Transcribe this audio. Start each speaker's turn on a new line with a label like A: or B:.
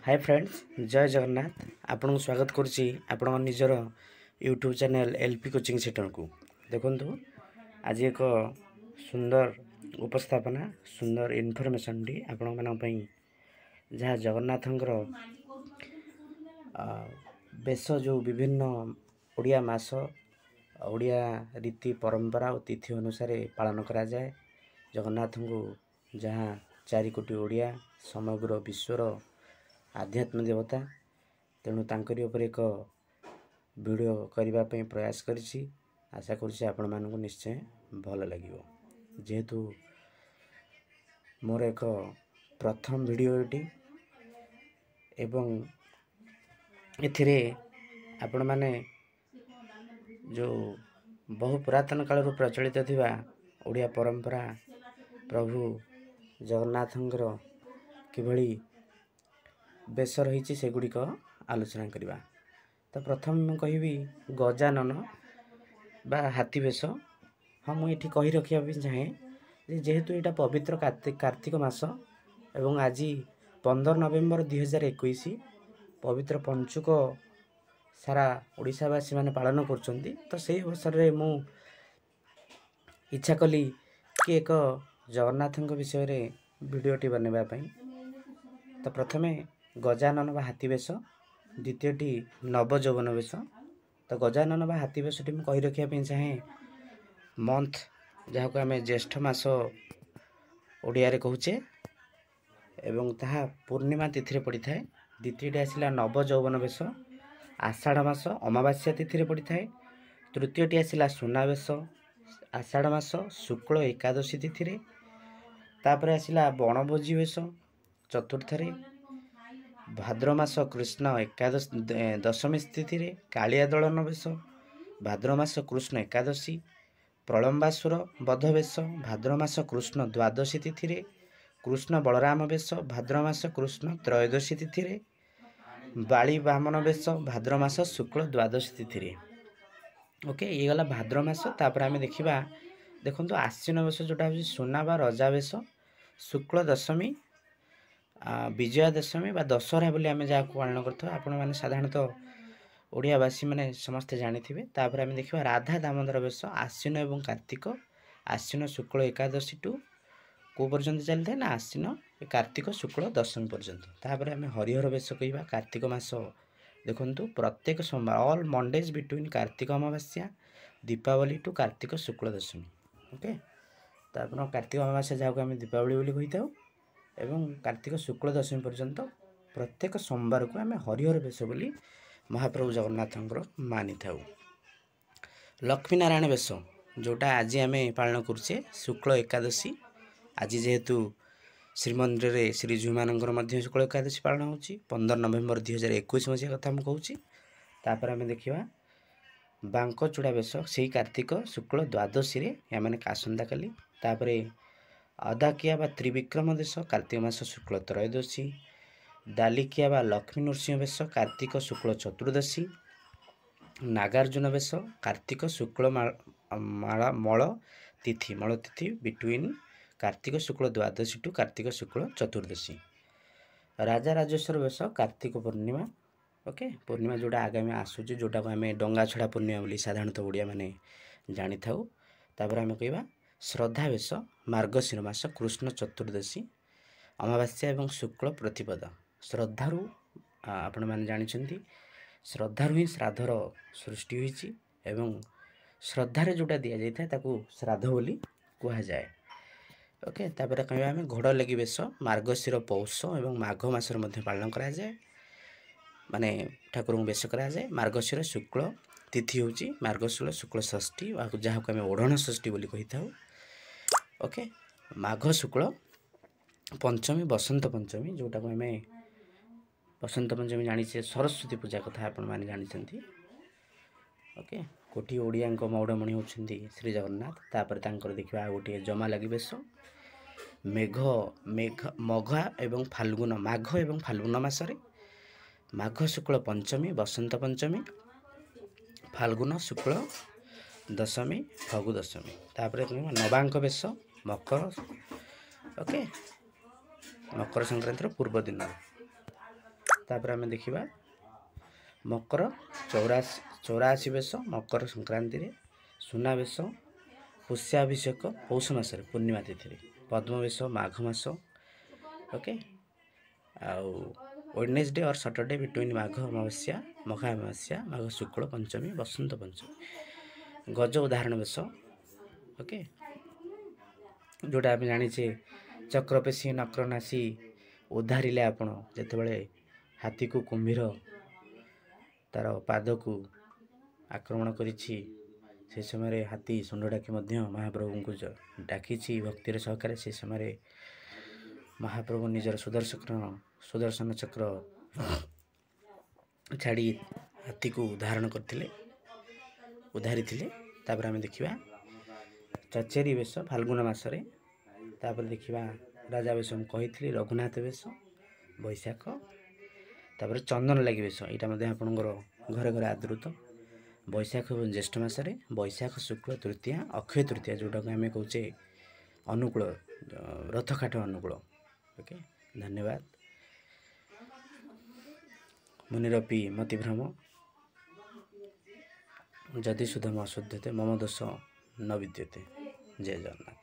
A: ହାଏ friends, ଜୟ ଜଗନ୍ନାଥ। ଆପଣଙ୍କୁ ସ୍ୱାଗତ କରୁଛି ଆପଣଙ୍କ ନିଜର YouTube channel L P coaching ସେଣ୍ଟରକୁ। ଦେଖନ୍ତୁ, ଆଜି ଏକ ସୁନ୍ଦର ଉପସ୍ଥାପନା, ସୁନ୍ଦର ଇନଫର୍ମେସନ୍ଟି ଆପଣମାନଙ୍କ ପାଇଁ, ଯାହା ଜଗନ୍ନାଥଙ୍କର ବେଶ, ଯେଉଁ ବିଭିନ୍ନ ଓଡ଼ିଆ ମାସ, ଓଡ଼ିଆ ରୀତି ପରମ୍ପରା ଓ ତିଥି ଅନୁସାରେ ପାଳନ କରାଯାଏ ଜଗନ୍ନାଥଙ୍କୁ, ଯାହା 4 କୋଟି ଓଡ଼ିଆ, ସମଗ୍ର ବିଶ୍ୱର ଆଧ୍ୟାତ୍ମ ଦେବତା। ତେଣୁ ତାଙ୍କରି ଉପରେ ଏକ ଭିଡ଼ିଓ କରିବା ପାଇଁ ପ୍ରୟାସ କରିଛି। ଆଶା କରୁଛି ଆପଣମାନଙ୍କୁ ନିଶ୍ଚୟ ଭଲ ଲାଗିବ। ଯେହେତୁ ମୋର ଏକ ପ୍ରଥମ ଭିଡ଼ିଓ ଏଟି ଏବଂ ଏଥିରେ ଆପଣମାନେ ଯେଉଁ ବହୁ ପୁରାତନ କାଳରୁ ପ୍ରଚଳିତ ଥିବା ଓଡ଼ିଆ ପରମ୍ପରା, ପ୍ରଭୁ ଜଗନ୍ନାଥଙ୍କର କିଭଳି ବେଶ ରହିଛି, ସେଗୁଡ଼ିକ ଆଲୋଚନା କରିବା। ତ ପ୍ରଥମେ ମୁଁ କହିବି ଗଜାନନ ବା ହାତୀ ବେଶ। ହଁ, ମୁଁ ଏଠି କହି ରଖିବା ପାଇଁ ଚାହେଁ ଯେ ଯେହେତୁ ଏଇଟା ପବିତ୍ର କାର୍ତ୍ତିକ ମାସ ଏବଂ ଆଜି 15 ନଭେମ୍ବର 2021, ପବିତ୍ର ପଞ୍ଚୁକ ସାରା ଓଡ଼ିଶାବାସୀମାନେ ପାଳନ କରୁଛନ୍ତି, ତ ସେଇ ଅବସରରେ ମୁଁ ଇଚ୍ଛା କଲି କି ଏକ ଜଗନ୍ନାଥଙ୍କ ବିଷୟରେ ଭିଡ଼ିଓଟି ବନାଇବା ପାଇଁ। ତ ପ୍ରଥମେ ଗଜାନନ ବା ହାତୀ ବେଶ, ଦ୍ୱିତୀୟଟି ନବଯୌବନ ବେଶ। ତ ଗଜାନନ ବା ହାତୀ ବେଶଟି ମୁଁ କହି ରଖିବା ପାଇଁ ଚାହେଁ, ମନ୍ଥ ଯାହାକୁ ଆମେ ଜ୍ୟେଷ୍ଠ ମାସ ଓଡ଼ିଆରେ କହୁଛେ ଏବଂ ତାହା ପୂର୍ଣ୍ଣିମା ତିଥିରେ ପଡ଼ିଥାଏ। ଦ୍ୱିତୀୟଟି ଆସିଲା ନବଯୌବନ ବେଶ, ଆଷାଢ଼ ମାସ ଅମାବାସ୍ୟା ତିଥିରେ ପଡ଼ିଥାଏ। ତୃତୀୟଟି ଆସିଲା ସୁନାବେଶ, ଆଷାଢ଼ ମାସ ଶୁକ୍ଳ ଏକାଦଶୀ ତିଥିରେ। ତାପରେ ଆସିଲା ବଣଭୋଜି ବେଶ ଚତୁର୍ଥରେ, ଭାଦ୍ର ମାସ କୃଷ୍ଣ ଏକାଦଶୀ ଦଶମୀ ତିଥିରେ। କାଳିଆ ଦଳନ ବେଶ, ଭାଦ୍ର ମାସ କୃଷ୍ଣ ଏକାଦଶୀ। ପ୍ରଳମ୍ବାସୁର ବଧ ବେଶ, ଭାଦ୍ର ମାସ କୃଷ୍ଣ ଦ୍ୱାଦଶୀ ତିଥିରେ। କୃଷ୍ଣ ବଳରାମ ବେଶ, ଭାଦ୍ର ମାସ କୃଷ୍ଣ ତ୍ରୟୋଦଶୀ ତିଥିରେ। ବାଳି ବାମନ ବେଶ, ଭାଦ୍ର ମାସ ଶୁକ୍ଳ ଦ୍ୱାଦଶୀ ତିଥିରେ। ଓକେ, ଇଏ ଗଲା ଭାଦ୍ର ମାସ। ତାପରେ ଆମେ ଦେଖିବା, ଦେଖନ୍ତୁ, ଆଶ୍ୱିନ ବେଶ, ଯେଉଁଟା ହେଉଛି ସୁନା ବା ରଜା ବେଶ, ଶୁକ୍ଳ ଦଶମୀ, ବିଜୟା ଦଶମୀ ବା ଦଶହରା ବୋଲି ଆମେ ଯାହାକୁ ପାଳନ କରିଥାଉ। ଆପଣମାନେ ସାଧାରଣତଃ ଓଡ଼ିଆବାସୀ ମାନେ ସମସ୍ତେ ଜାଣିଥିବେ। ତାପରେ ଆମେ ଦେଖିବା ରାଧା ଦାମୋଦର ବେଶ, ଆଶ୍ୱିନ ଏବଂ କାର୍ତ୍ତିକ। ଆଶ୍ୱିନ ଶୁକ୍ଳ ଏକାଦଶୀ ଟୁ କେଉଁ ପର୍ଯ୍ୟନ୍ତ ଚାଲିଥାଏ ନା ଆଶ୍ୱିନ କାର୍ତ୍ତିକ ଶୁକ୍ଳ ଦଶମୀ ପର୍ଯ୍ୟନ୍ତ। ତାପରେ ଆମେ ହରିହର ବେଶ କହିବା। କାର୍ତ୍ତିକ ମାସ, ଦେଖନ୍ତୁ, ପ୍ରତ୍ୟେକ ସୋମବାର, ଅଲ୍ ମଣ୍ଡେଜ୍ ବିଟୁଇନ୍ କାର୍ତ୍ତିକ ଅମାବାସ୍ୟା ଦୀପାବଳି ଟୁ କାର୍ତ୍ତିକ ଶୁକ୍ଳ ଦଶମୀ। ଓକେ, ତ ଆପଣ କାର୍ତ୍ତିକ ଅମାବାସ୍ୟା, ଯାହାକୁ ଆମେ ଦୀପାବଳି ବୋଲି କହିଥାଉ, ଏବଂ କାର୍ତ୍ତିକ ଶୁକ୍ଳ ଦଶମୀ ପର୍ଯ୍ୟନ୍ତ ପ୍ରତ୍ୟେକ ସୋମବାରକୁ ଆମେ ହରିହର ବେଶ ବୋଲି ମହାପ୍ରଭୁ ଜଗନ୍ନାଥଙ୍କର ମାନିଥାଉ। ଲକ୍ଷ୍ମୀ ନାରାୟଣ ବେଶ, ଯେଉଁଟା ଆଜି ଆମେ ପାଳନ କରୁଛେ, ଶୁକ୍ଳ ଏକାଦଶୀ। ଆଜି ଯେହେତୁ ଶ୍ରୀମନ୍ଦିରରେ ଶ୍ରୀଜୀଉମାନଙ୍କର ମଧ୍ୟ ଶୁକ୍ଳ ଏକାଦଶୀ ପାଳନ ହେଉଛି, 15 ନଭେମ୍ବର 2021 ମସିହା କଥା ମୁଁ କହୁଛି। ତାପରେ ଆମେ ଦେଖିବା ବାଙ୍କଚୂଡ଼ା ବେଶ, ସେଇ କାର୍ତ୍ତିକ ଶୁକ୍ଳ ଦ୍ୱାଦଶୀରେ, ମାନେ ଆସନ୍ତାକାଲି। ତାପରେ ଅଦାକିଆ ବା ତ୍ରିବିକ୍ରମ ବେଶ, କାର୍ତ୍ତିକ ମାସ ଶୁକ୍ଳ ତ୍ରୟୋଦଶୀ। ଦାଲିକିଆ ବା ଲକ୍ଷ୍ମୀ ନୃସିଂହ ବେଶ, କାର୍ତ୍ତିକ ଶୁକ୍ଳ ଚତୁର୍ଦ୍ଦଶୀ। ନାଗାର୍ଜୁନ ବେଶ, କାର୍ତ୍ତିକ ଶୁକ୍ଳ ମାଳ ମଳ ତିଥି ବିଟୁଇନ୍ କାର୍ତ୍ତିକ ଶୁକ୍ଳ ଦ୍ୱାଦଶୀ ଟୁ କାର୍ତ୍ତିକ ଶୁକ୍ଳ ଚତୁର୍ଦ୍ଦଶୀ। ରାଜା ରାଜେଶ୍ୱର ବେଶ, କାର୍ତ୍ତିକ ପୂର୍ଣ୍ଣିମା। ଓକେ, ପୂର୍ଣ୍ଣିମା ଯେଉଁଟା ଆଗାମୀ ଆସୁଛି, ଯେଉଁଟାକୁ ଆମେ ଡଙ୍ଗା ଛଡ଼ା ପୂର୍ଣ୍ଣିମା ବୋଲି ସାଧାରଣତଃ ଓଡ଼ିଆମାନେ ଜାଣିଥାଉ। ତାପରେ ଆମେ କହିବା ଶ୍ରଦ୍ଧା ବେଶ, ମାର୍ଗଶିର ମାସ କୃଷ୍ଣ ଚତୁର୍ଦ୍ଦଶୀ, ଅମାବାସ୍ୟା ଏବଂ ଶୁକ୍ଳ ପ୍ରତିପଦ। ଶ୍ରଦ୍ଧାରୁ, ଆପଣମାନେ ଜାଣିଛନ୍ତି, ଶ୍ରଦ୍ଧାରୁ ହିଁ ଶ୍ରାଦ୍ଧର ସୃଷ୍ଟି ହୋଇଛି ଏବଂ ଶ୍ରଦ୍ଧାରେ ଯେଉଁଟା ଦିଆଯାଇଥାଏ, ତାକୁ ଶ୍ରାଦ୍ଧ ବୋଲି କୁହାଯାଏ। ଓକେ, ତାପରେ କହିବା ଆମେ ଘୋଡ଼ଲାଗି ବେଶ, ମାର୍ଗଶିର ପୌଷ ଏବଂ ମାଘ ମାସରେ ମଧ୍ୟ ପାଳନ କରାଯାଏ, ମାନେ ଠାକୁରଙ୍କୁ ବେଶ କରାଯାଏ। ମାର୍ଗଶିର ଶୁକ୍ଳ ତିଥି ହେଉଛି ମାର୍ଗଶିର ଶୁକ୍ଳ ଷଷ୍ଠୀ, ଯାହାକୁ ଆମେ ଓଢ଼ଣ ଷଷ୍ଠୀ ବୋଲି କହିଥାଉ। ଓକେ, ମାଘ ଶୁକ୍ଳ ପଞ୍ଚମୀ, ବସନ୍ତ ପଞ୍ଚମୀ, ଯେଉଁଟାକୁ ଆମେ ବସନ୍ତ ପଞ୍ଚମୀ ଜାଣିଛେ, ସରସ୍ୱତୀ ପୂଜା କଥା ଆପଣମାନେ ଜାଣିଛନ୍ତି। ଓକେ, କୋଟି ଓଡ଼ିଆଙ୍କ ମଉଡ଼ମଣି ହେଉଛନ୍ତି ଶ୍ରୀ ଜଗନ୍ନାଥ। ତାପରେ ତାଙ୍କର ଦେଖିବା ଆଉ ଗୋଟିଏ ଜମାଲାଗି ବେଶ, ମେଘ ମେଘ ମଘା ଏବଂ ଫାଲ୍ଗୁନ, ମାଘ ଏବଂ ଫାଲ୍ଗୁନ ମାସରେ, ମାଘ ଶୁକ୍ଳ ପଞ୍ଚମୀ ବସନ୍ତ ପଞ୍ଚମୀ, ଫାଲ୍ଗୁନ ଶୁକ୍ଳ ଦଶମୀ ଫଗୁ ଦଶମୀ। ତାପରେ ନବାଙ୍କ ବେଶ, ମକର, ଓକେ, ମକର ସଂକ୍ରାନ୍ତିର ପୂର୍ବ ଦିନ। ତାପରେ ଆମେ ଦେଖିବା ମକର 84 ବେଶ ମକର ସଂକ୍ରାନ୍ତିରେ, ସୁନାବେଶ, ପୁଷ୍ୟାଭିଷେକ ପୌଷ ମାସରେ ପୂର୍ଣ୍ଣିମା ତିଥିରେ, ପଦ୍ମବେଶ ମାଘ ମାସ। ଓକେ, ଆଉ ୱେଡନେସଡେ ଅର୍ ସଟରଡେ ବିଟୁଇନ୍ ମାଘ ଅମାବାସ୍ୟା, ମଘା ଅମାବାସ୍ୟା, ମାଘ ଶୁକ୍ଳ ପଞ୍ଚମୀ, ବସନ୍ତ ପଞ୍ଚମୀ, ଗଜ ଉଦାହରଣ ବେଶ। ଓକେ, ଯେଉଁଟା ଆମେ ଜାଣିଛେ ଚକ୍ରପେଶୀ ନକ୍ରନାଶୀ ଉଦ୍ଧାରିଲେ ଆପଣ ଯେତେବେଳେ ହାତୀକୁ କୁମ୍ଭୀର ତାର ପାଦକୁ ଆକ୍ରମଣ କରିଛି, ସେ ସମୟରେ ହାତୀ ଶୁଣ୍ଢ ଡାକି ମଧ୍ୟ ମହାପ୍ରଭୁଙ୍କୁ ଡାକିଛି ଭକ୍ତିର ସହକାରେ। ସେ ସମୟରେ ମହାପ୍ରଭୁ ନିଜର ସୁଦର୍ଶନ ଚକ୍ର ଛାଡ଼ି ହାତୀକୁ ଉଦ୍ଧାରଣ କରିଥିଲେ, ଉଦ୍ଧାରିଥିଲେ। ତାପରେ ଆମେ ଦେଖିବା ଚଚେରୀ ବେଶ ଫାଲ୍ଗୁନ ମାସରେ। ତାପରେ ଦେଖିବା ରାଜା ବେଶ, ମୁଁ କହିଥିଲି ରଘୁନାଥ ବେଶ ବୈଶାଖ। ତାପରେ ଚନ୍ଦନ ଲାଗି ବେଶ, ଏଇଟା ମଧ୍ୟ ଆପଣଙ୍କର ଘରେ ଘରେ ଆଦୃତ, ବୈଶାଖ ଏବଂ ଜ୍ୟେଷ୍ଠ ମାସରେ, ବୈଶାଖ ଶୁକ୍ଳ ତୃତୀୟା, ଅକ୍ଷୟ ତୃତୀୟା, ଯେଉଁଟାକୁ ଆମେ କହୁଛେ ଅନୁକୂଳ, ରଥକାଠ ଅନୁକୂଳ। ଓକେ, ଧନ୍ୟବାଦ। ମୁନିରପି ମତିଭ୍ରମ ଯଦି ସୁଧମ ଅଶୁଦ୍ଧତେ ମମ ଦୋଷ ନ ବିଦ୍ୟତେ। ଜୟ ଜଗନ୍ନାଥ।